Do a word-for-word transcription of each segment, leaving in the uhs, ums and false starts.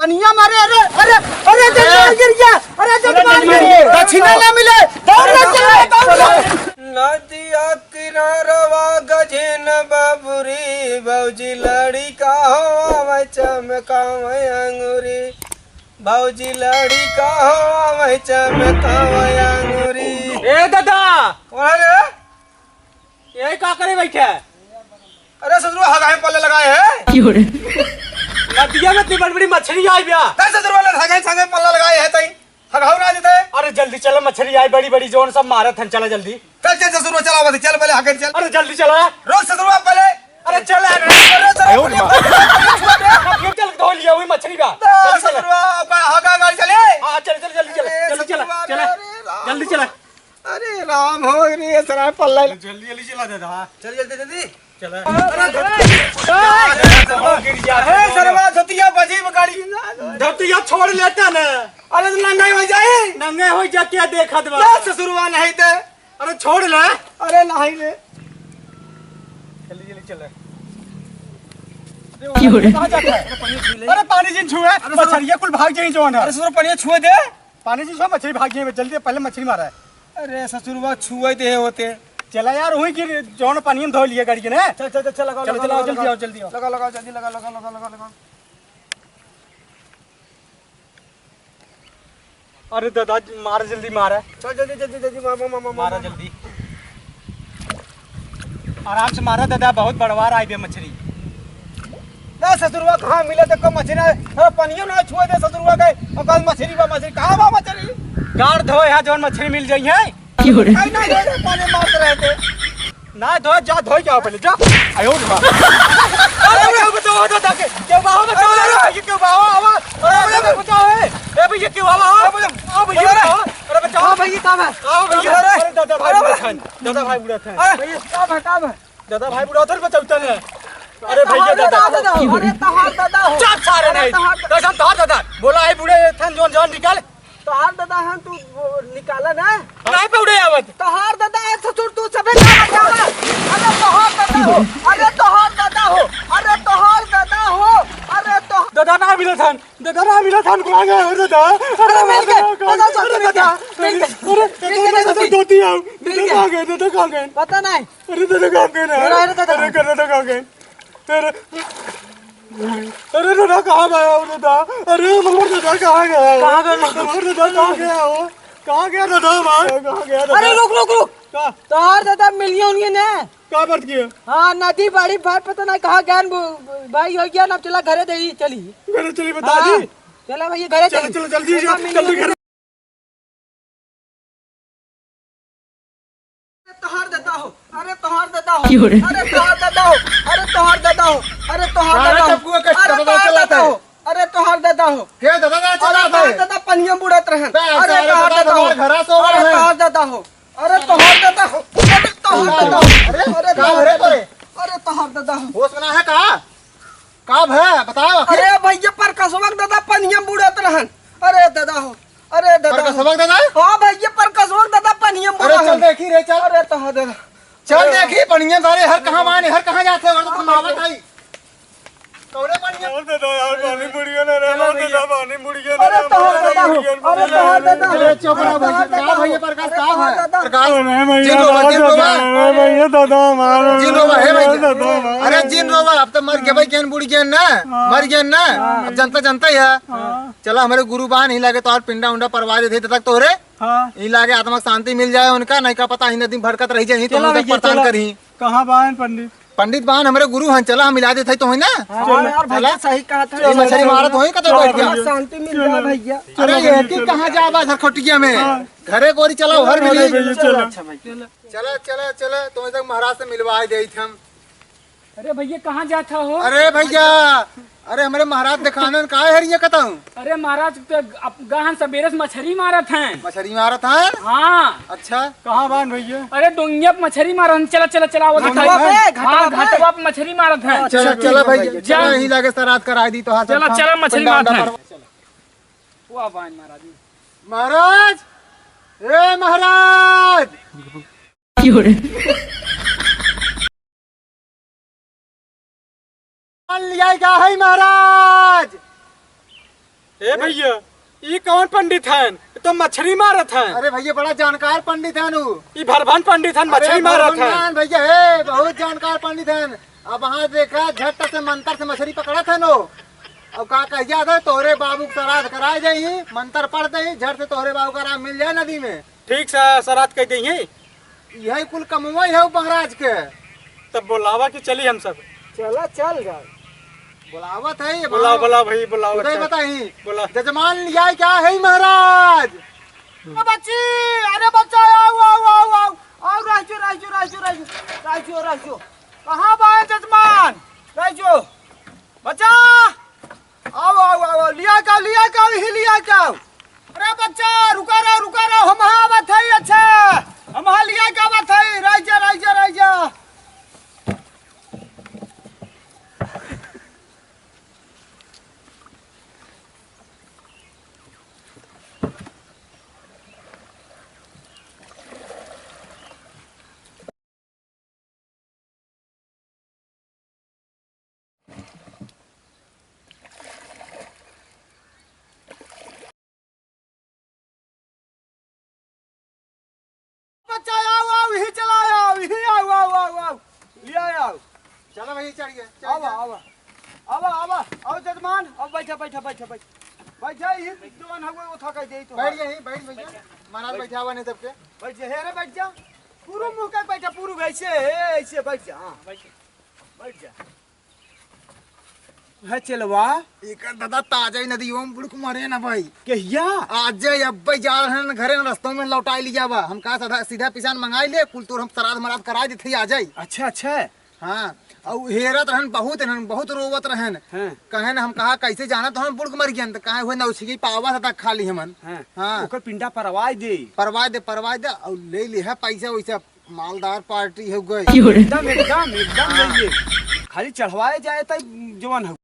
निया मारे, अरे, अरे, अरे, जजमान गिर गया, अरे, जजमान गिर गया। दक्षिणा ना मिले, दौड़ रे, चल रे, दौड़ रे। नदिया किनारवा गझिन बबुरी, भौजी लड़िका हो आवे चमकावे अंगुरी। भौजी लड़िका हो आवे चमकावे अंगुरी। ए दादा, कौन है रे? यही का करे बैठे? अरे ससुरवा, हगाई पल्ले लगाए है। क्यों रे? नदिया में इतनी बड़ी बड़ी मछली आई बया। तै ससुरवा ले हगाई संगे पल्ला लगाए है तई। हगाऊ ना देते। अरे जल्दी चला, मछली आई बड़ी बड़ी, जौन सब मारत हन, चला जल्दी। चल, चल ससुरवा, चला बस, चल पहले हगाई चल। अरे जल्दी चला। रोज ससुरवा पहले। अरे चला रे। अरे ससुरवा, आयो रे माँ। अब फिर चल धो लिया हुई मछली का। तो जल्दी चला। ससुरवा, अब हगा गाड़ी चले। हाँ, चल, चल, जल्दी चला, अरे जल्दी चला, ससुरवा, चला। अरे राम। जल्दी चला। अरे राम हो रे, सरा पल्ला। जल्दी, जल्दी चला दादा। चल, जल्दी, जल्दी। चला। अरे, अरे, अरे, गिर गया। अरे, सरवा, धोतिया बजी बगाड़ी। धोतिया छोड़ लेता ना। अरे, तो नंगा हो जाए। नंगा हो जा, क्या देखत बा? ना ससुरवा नहीं ते। अरे, छोड़ ले। अरे, नहीं रे। जल्दी, जल्दी चला। क्यों रे? कहाँ जाता है? अरे, पानी जिन छुए। अरे, सर। मछलिया कुल भाग जाई जौन है। अरे, ससुर, पानी छुए दे। पानी जी, सब मछली भाग गई, जल्दी पहले मछली मारा है। अरे ससुरवा, छुए दे होते। चला यार, वही गिर, जौन पानी में धो लिए गाड़ी के ना। चल, चल, चल, चल, लगाओ, चलो, लगाओ, चलो, लगाओ, जल्दी लगाओ। आओ, जल्दी आओ। लगाओ, लगाओ, जल्दी लगाओ, लगाओ, लगाओ, लगाओ। अरे दादा, मार जल्दी मार। चल, जल्दी, जल्दी, जल्दी, मार, मार, मार, मार, मारा मार। जल्दी। आराम से मारा दादा, बहुत बड़वार आई बे मछली। ना ससुरवा, कहाँ मिले तो कम मछली ना, अरे पनियो ना छुए दे ससुरवा के, और कल मछली बा मछली, कहाँ बा मछली? गाड़ धो यहाँ जौन मछली मिल जाई है। क्यों रे? कहीं ना धोए, पानी मारते रहते। ना धोए, जा धोए के आओ पहले, जा। आयो रे माँ। अरे क्यों बचाओ दादा के, क्यों बा, बचाओ, अरे क्यों बा, आवा, अरे बचाओ है, ए भैया क्यों आवा, आवा, आवा भैया, अरे बचाओ। हाँ भैया, कहाँ है? आओ भैया, अरे दादा भाई, अरे बूढ़ा था, दादा भाई बूढ़ा था। अरे भैया, कहाँ है, कहाँ है? दादा भाई बुढ़ा उधर बचावता है। अरे भैया तोहार दादा। दादा हो, अरे तोहार दादा हो। चुप सारे अरे नहीं। तोहार दा- कसम तोहार दादा। बोला है बूढ़े थन जोन जान निकाल। तोहार दादा हन तू वो निकाला ना। नहीं बूढ़े आवत। तोहार दादा है ससुर तू सबे ना बचावा। अरे तोहार दादा हो, अरे तोहार दादा हो, अरे तोहार दादा हो, अरे तो दादा ना मिले थन। दादा ना मिला था, कहाँ गया? अरे दादा, अरे अरे मिल गए, दादा, दादा, अरे मिल गए, दादा, मिल गए, अरे मिल गए, दादा, दादा। धोती आओ, मिल दादा गए। कहाँ गए? दादा कहाँ गए? पता नहीं। अरे दादा कहाँ गए ना? अरे, अरे दादा। अरे दादा कहाँ गए? अरे, अरे दादा कहाँ गया हो दादा? अरे हमार दादा कहाँ गया हो? कहाँ गया? हमार दादा कहाँ गया हो? कहाँ गया दादा हमार? कहाँ गया दादा? अरे रुक, रुक, रुक। का? तोहार दादा मिलियन ये ना। का बात किया? हाँ, नदी बड़ी भाई, पता नहीं कहाँ गए, वो भाई हो गया ना, चला घरे दे ही चली। घरे चली बता हाँ। दी। चला भैया, घरे चलो, चली। चलो, जल्दी चला, जाओ, जल्दी मिलियन घर। अरे तोहार दादा हो, अरे तोहार दादा हो, क्यों रे? अरे तोहार दादा हो, अरे तोहार दादा हो, अरे तोहार दादा हो, अरे तोहार दादा हो, अरे तोहार दादा हो। के दादा का चला अरे तोहार दादा पनिया बुड़त रहन। अरे तोहार दादा हो, अरे तोहार दादा हो। अरे तोहार दादा हो, अरे तोहार दादा हो। अरे, अरे का तोहार भरे दादा तोरे? हो, अरे तोहार दादा हो। होश में ना है का? का भय? बताओ आखिर। अरे भैया, परकसवा के दादा पनिया में बुड़त रहन। अरे दादा हो, अरे दादा हो। परकसवा के दादा? हाँ भैया, परकसवा के दादा पनिया में अरे बुड़त चल रहन। देखी रे, चल। अरे तोहार दादा। चल अरे। देखी, पनिया में सारे हर कहाँ माने, हर कहाँ जाते हो, तो तुम आवत आई। कौने पानी है? अरे दादा यार, पानी बुड़ गया ना रे, चलो अरे भैया। दादा, पानी बुड़ गया ना अरे रे, तोहार पानी दादा हो, बुड़ गया, अरे पानी तोहार दादा हो। अरे चुप रहो भैया, का भैया प्रकाश, अरे का तोहार है? दादा। प्रकाश, अरे भैया, जिन रोवा, जिन दादा, रोवा। अरे भैया, दादा हमारा, जिन रोवा, हे भैया। दादा हमारा। अरे जिन रोवा, अब तो मर गया भाई, ज्ञान बुड़ गया ना, हाँ। मर गया ना, हाँ। अब जनता जनता ही है। हाँ। चला, हमारे गुरु बान ही लागे तो और पिंडा उंडा परवा दे थे तक तो रे। हाँ। ही लागे आत्मा शांति मिल जाए उनका, नहीं का पता ही नदी भड़कत रह जाए, तो चला उनका भैया, परेशान चला। करी। कहाँ बान पंडित? पंडित बान हमरे गुरु हन, चला हम मिला देत हई तो होई ना। हाँ यार भैया, चला। सही कहत है। ये मछली मारत होई का तो चला बैठ गया। भैया। शांति मिल जाए भैया। अरे चलो ये भैया, की चलो। कहाँ जाबा घर खटिया में? हाँ। घरे गोरी चला, चलो, घर मिली। चलो भैया, चलो। अच्छा भाई, चलो। चला, चला, चला, तो तक महाराज से मिलवा दे हम। अरे भैया, कहाँ जात हो? अरे भैया, अरे हमरे महाराज दिखावे में का है ये कतहूँ? अरे महाराज, तो अब गहन सबेरे से मछरी मारत हैं। मछरी मारत हैं? हाँ। अच्छा। कहाँ बान भैया? अरे डोंगिया पे मछरी मारत हैं। चला, चला, चला, वो घटवा दिखाई। पे, हाँ, घटवा पे। घटवा पे मछरी मारत हैं। अच्छा, चला, ठीक चला है भैया, भैया, चला। चला, यहीं लागे श्राद्ध कराई दी तो हाँ, चला, चला, मछरी मारत हैं। वाह, बान महाराज। महाराज, ए महाराज। कौन लिया गया है महाराज? ए भइया, ई कौन पंडित हन? ई तो मछरी मारत हन। अरे भइया, बड़ा जानकार पंडित हन उ। ई भरभन पंडित हन, अरे मछरी मारत भरभन हन। नान भइया, हे, बहुत जानकार पंडित हन। अब वहाँ देखा, झट से मंतर से मछरी पकड़त हन उ। अब का कह जात है, तोहरे बाबू के श्राद्ध कराए जाई, मंतर पढ़ दई, झट से तोहरे बाबू का आराम मिल जाए नदी में। ठीक से श्राद्ध कह दई है। यही कुल कमवा है महाराज के। तब बोलावा कि चली हम सब। चला, चल जाए। बोलावत है ये बुलाओ, बाबू। बुलाओ भाई, बुलाओ, उदय अच्छा। बताई। बुला। जजमान लिया क्या है महाराज? अरे बच्ची, अरे बच्चा, आओ, आओ, आओ, आओ। आओ, रह जो, रह जो, रह जो, रह जो। रह जो, रह जो। कहाँ बा जजमान? रह जो। बच्चा, आओ, आओ, आओ, आओ। लिया क्या, लिया क्या, ही लिया क्या? अरे बच्चा, रुका रहो, रुका रहो, हम हाँ आवत है, अच्छा। हम हाँ लिया क्या बात है? रह जा, रह जा, रह जा। बच्चा, आओ, आओ, यही चला आओ, यही आओ, आओ, आओ, आओ, ले आओ। चलो भाई, चढ़ गए, चढ़ आवा, गए। आवा, आवा, आवा, आओ जजमान, आओ, बैठा, बैठा, बैठा, बैठा, बैठा, यही जवान हुए, वो थका जाई तो। बैठ गए, यहीं बैठ भैया, महाराज बैठा हुआ नहीं सबके। बैठ जा, हे रे, बैठ जा, पूरू मुँह कर बैठा, पूरू ऐसे, हे, ऐसे बैठ जा, हाँ, बैठ जा। है चेलवा। एकर दादा ताजा ही नदी ओम बुड़क मरे ना भाई। कहिया? आज जे अब्बे जा रहन घरे न रस्तों में लौटाई लिया बा। हम कहा सदा, सीधा पिसान मंगाई ले, कुल तोर हम सराध मराध कराई देते ही आ जाई। अच्छा, अच्छा। हाँ, और हेरत रहन बहुत रहन, बहुत रोवत रहन। हाँ। कहे न हम कहा कैसे जाना तो हम बुड़क मर गया तो कहे हुए नौसिकी पावा था खाली हमन। हाँ। हाँ। ओकर पिंडा परवाई दे। परवाई दे, परवाई दे और ले लिहा पैसा वैसा। मालदार पार्टी हो गई। एकदम, एकदम, एकदम हाँ। नहीं है। खाली चढ़वाए जाए तब जवान हो।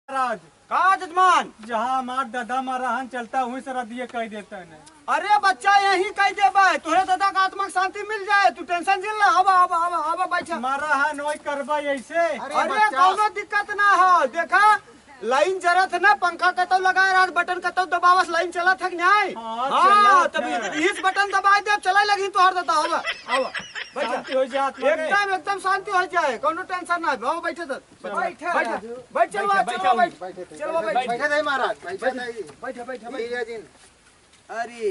महाराज, का जजमान? जहाँ हमार दादा मरा हन, चलता वहीं से रद्दिए कह देता है। अरे बच्चा, यहीं कह देबे, तोहरे दादा का आत्मा के शांति मिल जाए, तू tension जिन ला। आवा, आवा, आवा, आवा, बैठा। मरा हन, वही करबा ऐसे। अरे अरे, बच्चा। कौनो दिक्कत ना हो, देखा, लाइन जरत है ना, पंखा कतौ लगाए रहत, बटन कतौ दबावस, लाइन चलत है कि नहीं? हाँ, हाँ, चलत तब है। इस बटन दबाए दे, चलाए लगी तोहार दादा, आवा, आवा, बैठ जा। शांति हो जाए आत्मा में। एकदम, एकदम शांति हो जाए, कौनो tension ना है, आवा, बैठे दे। बैठ, बैठ, बैठ, चलवा, बैठ, चलवा, बैठ, बैठ, चलवा, बैठ। बैठे दे महाराज, बैठे दे। बैठ, बैठ, बैठ। ये ले जिन। अरे।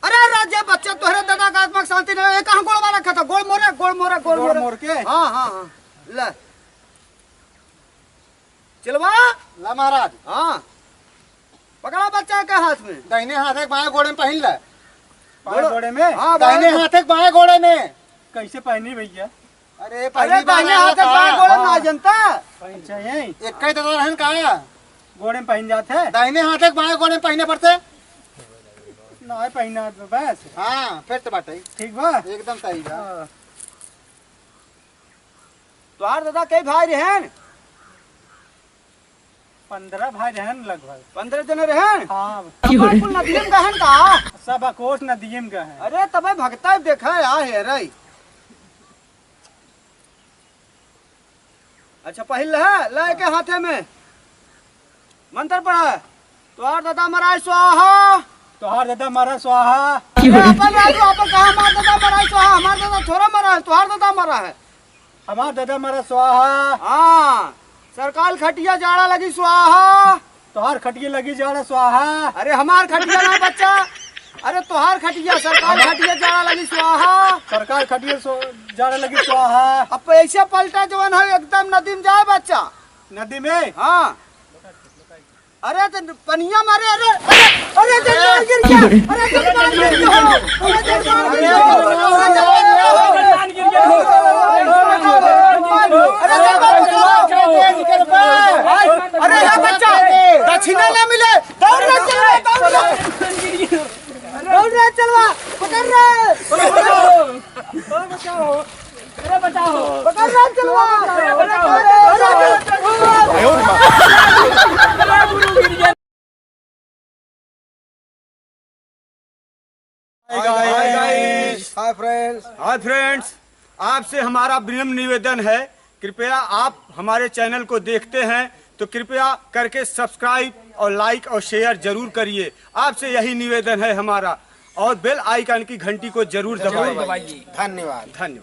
अरे राजे बच्चा, तोहरे दादा का आत्मा के शांति नहीं, ये कहाँ गोड़ वाला खाता? गोड़ मोरे, गोड़ मोरे, गोड़ गोड़ मोरे। मोर के? हाँ, हाँ, हाँ। ले। चलवा। ला महाराज। हाँ। पकड़ा बच्चा के हाथ में। दाहिने हाथ एक बाएं गोड़े में पहिन ले। बाएं गोड़-, गोड़े में? हाँ, दाहिने बाएं हाथ एक बाएं गोड़े में। कैसे पहनी भैया? अरे, अरे, पहली बार दाहिने आया हाथ का? बाएं गोड़ ना हाँ। जनता। अच्छा, यही? एक ही दादा रहन का? गोड़े में पहन जात है? दाहिने हाथ एक बाएं गोड़े में पहने पड़ते। ना, पहना तो बस। हाँ, फिर तो बात है। ठीक बा? एकदम सही बा। हाँ। तोहार दादा कई भाई रहन? पन्द्रह भाई रहन लगभग। पन्द्रह जने रहन? हाँ। तब कुल नदियम गहन का? सब अकोस नदियम गहन। अरे तबे भगता देखा आ हेरई। अच्छा पहिल है, ला के हाथे में मंत्र पढ़ा। तोहार दादा मराय स्वाहा। तोहार दादा मरा स्वाहा। अरे अपन राजू, अपन कहा हमार दादा मराय स्वाहा, हमार दादा थोड़ा मरा है, तोहार दादा मरा है। हमार दादा मरा स्वाहा। हाँ, सरकार खटिया जाड़ा लगी स्वाहा। तोहार खटिया लगी जाड़ा स्वाहा। अरे हमार खटिया ना बच्चा, अरे तोहार खटिया, सरकार खटिया जाड़ा लगी स्वाहा। सरकार खटिया सो-, जाड़ा लगी स्वाहा। अब ऐसे पलटा जवन है एकदम नदी में जाए बच्चा। नदी में? हाँ। अरे तो पनिया मारे, अरे, अरे, अरे, जजमान गिर गया, अरे, जजमान गिर गया, अरे, जजमान गिर गया, अरे, जजमान गिर गया, अरे, जजमान गिर गया, अरे, जजमान गिर गया, अरे, हे बच्चा, दक्षिणा ना मिले, दौड़ रे, चल रे, दौड़ रे, दौड़ रे, चलवा, पकड़ रे। अरे बचाओ, अरे बचाओ, पकड़ रे चलवा। अरे बचाओ, अरे बचाओ। Hi guys. Hi friends. Hi friends. आपसे हमारा विनम्र निवेदन है, कृपया आप हमारे चैनल को देखते हैं तो कृपया करके सब्सक्राइब और लाइक और शेयर जरूर करिए। आपसे यही निवेदन है हमारा, और बेल आइकन की घंटी को जरूर दबाइए। धन्यवाद। धन्यवाद।